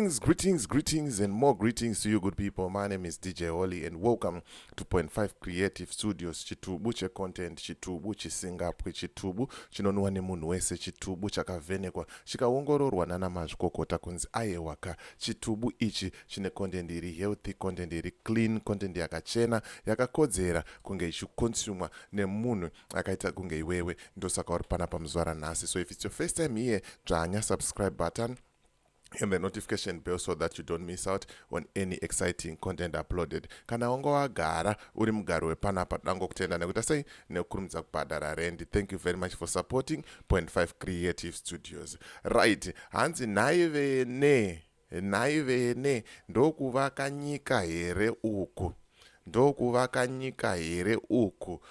Greetings, greetings, greetings, and more greetings to you, good people. My name is DJ Holly, and welcome to Point 5 Creative Studios. Chitubu checontent, chitubu chisingapwi, chitubu chinonwa nemunhu wese, chitubu chakavhenekwa, chikaongororwa nana mazvikokota kunzi aiwaka. Chitubu ichi chine content iri healthy, content iri clean, content yakachena, yakakodzera kunge ichiconsumwa nemunhu akaita kunge iwewe. Ndosaka uri panapa muzuva ranhasi. So if it's your first time here, dzvanya subscribe button and the notification bell so that you don't miss out on any exciting content uploaded. Kana wanga wagara uri mugari wepanapa, dangokutenda nekuita sei, nekukurumidza kubhadhara rendi. Thank you very much for supporting Point 5 Creative Studios. Right, hanzi, "Nhai vene, nhai vene, ndokuvaka nyika here uku? Ndokuvaka nyika here uku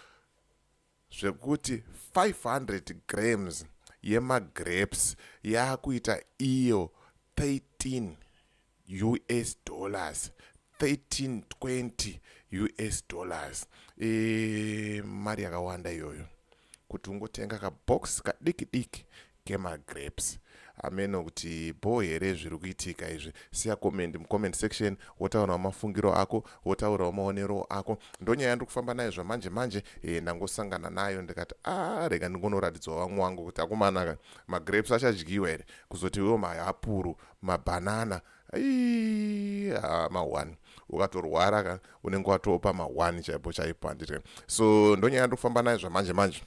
zvekuti 500 grams yemagrapes yakuita iyo 13 US dollars, 1320 US dollars?" Mari yakawanda iyoyo kuti ungotenga kabox kadiki diki kemagrapes. Ameno kuti bho here zviri kuitika izvi. Siya comment mucomment section, wotaurawo mafungiro ako, wotaurawo maonero ako. Ndonyaya yandiri kufamba nayo zvamanje manje. Ndangosangana nayo ndikati, "A, rega ndingonoratidzawo vamwe wangu kuti akomanaka, magrapes achadyiwa here?" Kuzoti iwo mahapuru, mabhanana, ma1 ukatorwara ka, unenge watopa ma1 chaipo chaipo, handiti? So ndonyaya yandiri kufamba nayo zvamanje manje.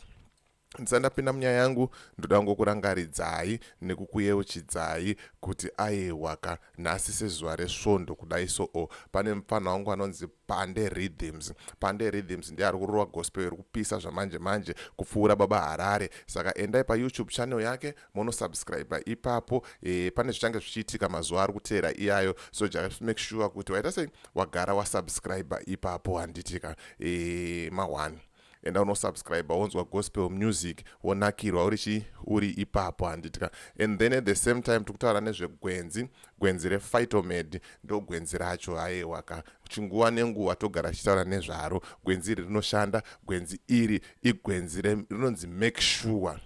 Ndisati ndapinda munyaya yangu, ndoda ngokurangaridzai nekukuyeuchidzai kuti aiwaka, nhasi sezuva resvondo kudai, so pane mufana wangu anonzi Pande Rhythms. Pande Rhythms ndiye ari kurova gospel iri kupisa zvamanje manje kupfuura Baba Harare. Saka endai paYouTube channel yake, monosubscribe ipapo. Pane zvichange zvichiitika mazuva ari kuteera iyayo, so just make sure kuti waita sei, wagara wasubscribe ipapo, handitika? Ma1 enda unosubscribe, wonzwa gospel music, wonakirwa uri chi uri ipapo, handitika? And then at the same time tikutaura nezvegwenzi, gwenzi rePhytomed. Ndo gwenzi racho. Haiwaka, chinguva nenguva togara tichitaura nezvaro. Gwenzi iri rinoshanda. Gwenzi iri igwenzi rinonzi Make Sure.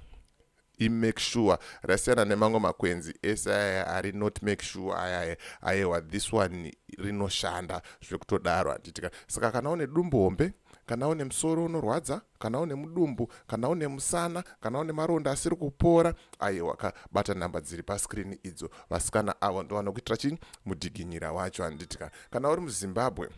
Imake sure, rasiyana nemamwe makwenzi ese aya ari not make sure ayaya. Aiwa, this one rinoshanda zvekutodaro, handitika? Saka kana une dumbu hombe, kana une musoro unorwadza, kana une mudumbu, kana une musana, kana une maronda asiri kupora, aiwa kabata nhamba dziri pascreen idzo. Vasikana avo ndo vanokuitira chii, mudhiginyira wacho, handitika? Kana uri muZimbabwe,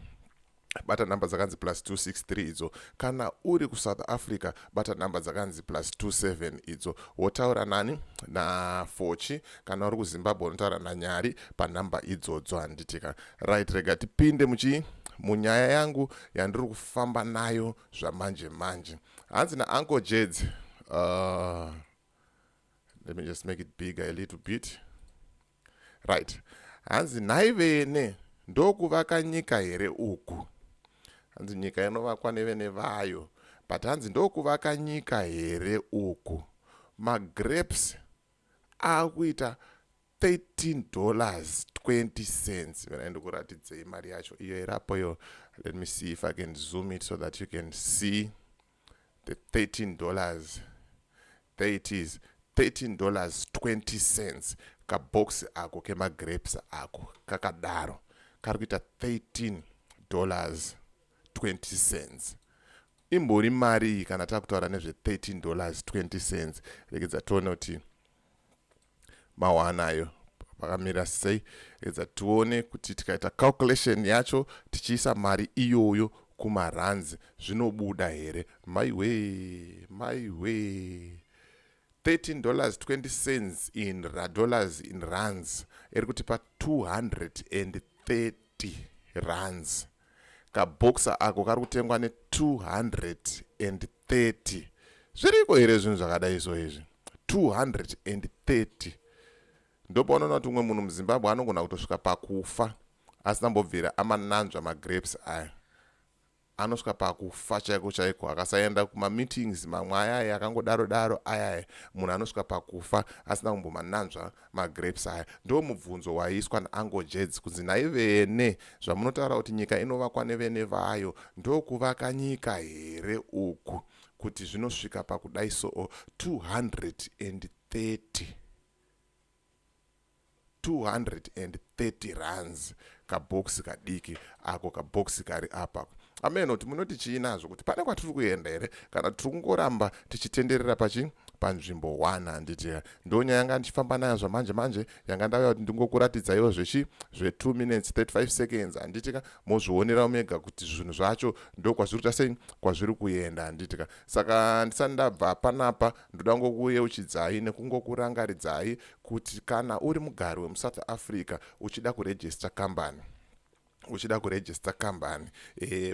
bata nhamba dzakanzi +263 idzo. Kana uri kuSouth Africa, bata nhamba dzakanzi +27 idzo, wotaura nani, naFochi. Kana uri kuZimbabwe, unotaura naNyari panhamba idzodzo, handitika? Right, rega tipinde muchii, munyaya yangu yandiri kufamba nayo zvamanje manje. Hanzi naUncle Jeds, let me just make it bigger a little bit. Right, hanzi, "Nhai vene, ndokuvaka nyika here uku?" Hanzi nyika inovakwa nevene vayo, but hanzi, "Ndokuvaka nyika here uku? Magrapes akuita $13.20." Vera ndikuratidzei mari yacho iyo irapo iyo. Let me see if I can zoom it so that you can see the $13. There it is, $13.20. Kabhokisi ako kemagrapes ako kakadaro kari kuita $13.20. Imbori mari iyi kana takutaura nezve $13.20? Regedza tione kuti mawanayo pakamira sei. Regedza tione kuti tikaita calculation yacho, tichiisa mari iyoyo kumarands, zvinobuda here? Maiwe, maiwe, $13.20 in dollars, in rands iri kuti pa 230 rands. Kabhokisa ako kari kutengwa ne230. Zviriko here zvinhu zvakadai so izvi? 230. Ndopaunoona kuti umwe munhu muZimbabwe anogona kutosvika pakufa asina mbobvira amananzva magrapes aya. Anosvika pakufa chaiko chaiko akasaenda kumameetings mamwe ayaya akangodaro daro ayaya. Munhu anosvika pakufa asina kumbomananzva magrapes aya. Ndo mubvunzo waiiswa naUncle Jeds kunzi, "Naivene, zvamunotaura kuti nyika inovakwa nevene vayo, ndokuvaka nyika here uku kuti zvinosvika pakudai so, 230?" 230 rands kabhokisi kadiki ako, kabhokisi kari apa. Ameno kuti munoti chii nazvo, kuti pane kwatiri kuenda here kana tiri kungoramba tichitenderera pachi panzvimbo 1, handiti? Ndo nyaya yanga ndichifamba nayo zvamanje manje, yanga ndauya kuti ndingokuratidzaiwo zvechi zve2 minutes 35 seconds, handitika? Mozvionera mega kuti zvinhu zvacho ndo kwazviri kuita sei, kwazviri kuenda, handitika? Saka ndisati ndabva panapa, ndoda ngokuyeuchidzai nekungokurangaridzai kuti kana uri mugari wemuSouth Africa uchida kurejista kambani, uchida kurejista kambani,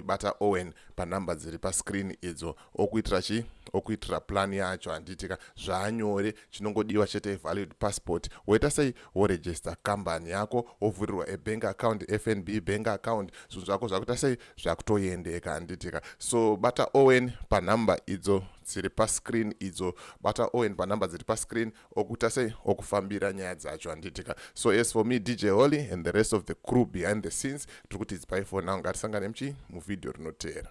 bata Owen panhamba dziri pascreen idzo, okuitira chi okuitira plan yacho, handitika? Zvaanyore, chinongodiwa chete valid passport. Woita sei? Worejista kambani yako, wovhurirwa ebank account, FNB bank account. Zvinhu zvako zvakuita sei? Zvakutoendeka, handitika? So bata Owen panhamba idzo dziri pascreen idzo, bata Owen panhamba dziri pascreen, okuita sei? Okufambira nyaya dzacho, handitika? So as for me, DJ Holly, and the rest of the crew behind the scenes, tiri kuti it's bye for now. Ngatisangane muchi muvhidhiyo rinoteera.